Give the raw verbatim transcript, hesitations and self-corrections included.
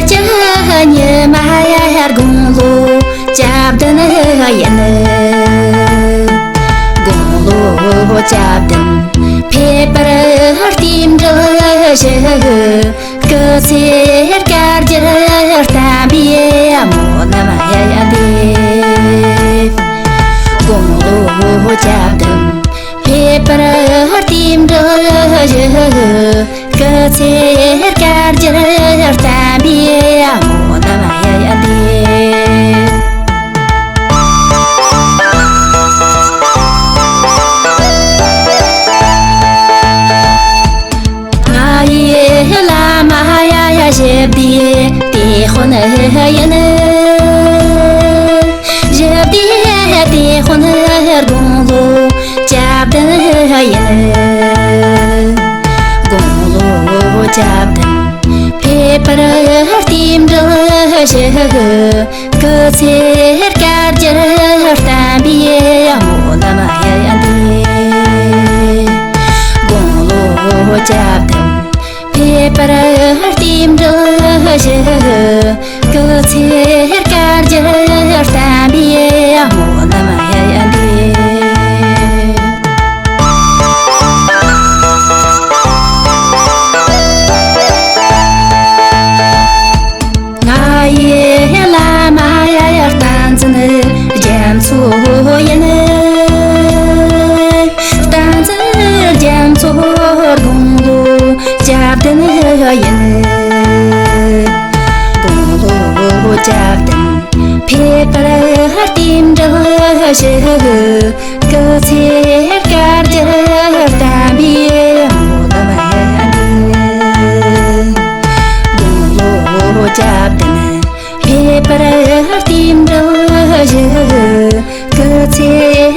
ཅི་ཉི་མ་ཡར་དགུང་ལོ་བཅུ་བདུན་ཡིན། དགུང་ལོ་བཅུ་བདུན་ཕེབས་པར་རྟེན་འབྲེལ་ཞུ། སྐུ་ཚེ་བསྐལ་བརྒྱར་བརྟན་པའི་སྨོན་ལམ་ཡིན་ཏེ། དགུང་ལོ་བཅུ་བདུན་ཕེབས་པར་རྟེན་འབྲེལ་ཞུ། སྐུ་ཚེ་བསྐལ་བརྒྱར་བརྟན་པའི་སྨོན་ལམ་ཡིན་ཏེ། ང་ཡི་བླ་མ་ཡ་ཡ་ཞི་བདེ་དེད་དཔོན་ཡིན། ཞི་བདེ་དེད་དཔོན་དགུང་ལོ་བཅུ་བདུན་ཡིན། དགུང་ལོ་བཅུ་བདུན་ཕེབས་པར་རྟེན་འབྲེལ་ཞུ། སྐུ་ཚེ་བསྐལ་བརྒྱར་བརྟན་པའི་སྨོན་ལམ་ཡིན་ཏེ། དགུང་ལོ་བཅུ་བདུན་ཕེབས་པར་རྟེན་འབྲེལ་ཞུ། སྐུ་ཚེ་བསྐལ་བརྒྱར་བརྟན་པའི་སྨོན་ལམ་ཡིན་ཏེ། ང་ཡི་བླ་མ་ཡ་ཡ་བསྟན་འཛིན་རྒྱ་མཚོ་ཡིན། བསྟན་འཛིན་རྒྱ་མཚོ་དགུང་ལོ་བཅུ་བདུན་ཡིན། དགུང་ལོ་བཅུ་བདུན་ཕེབས་པར་རྟེན་འབྲེལ་ཞུ། སྐུ་ཚེ་བསྐལ་བརྒྱར་བརྟན་པའི་སྨོན་ལམ་ཡིན། དགུང་ལོ་བཅུ་བདུན་ཕེབས་པར་རྟེན་འབྲེལ་ཞུ། སྐུ་ཚེ་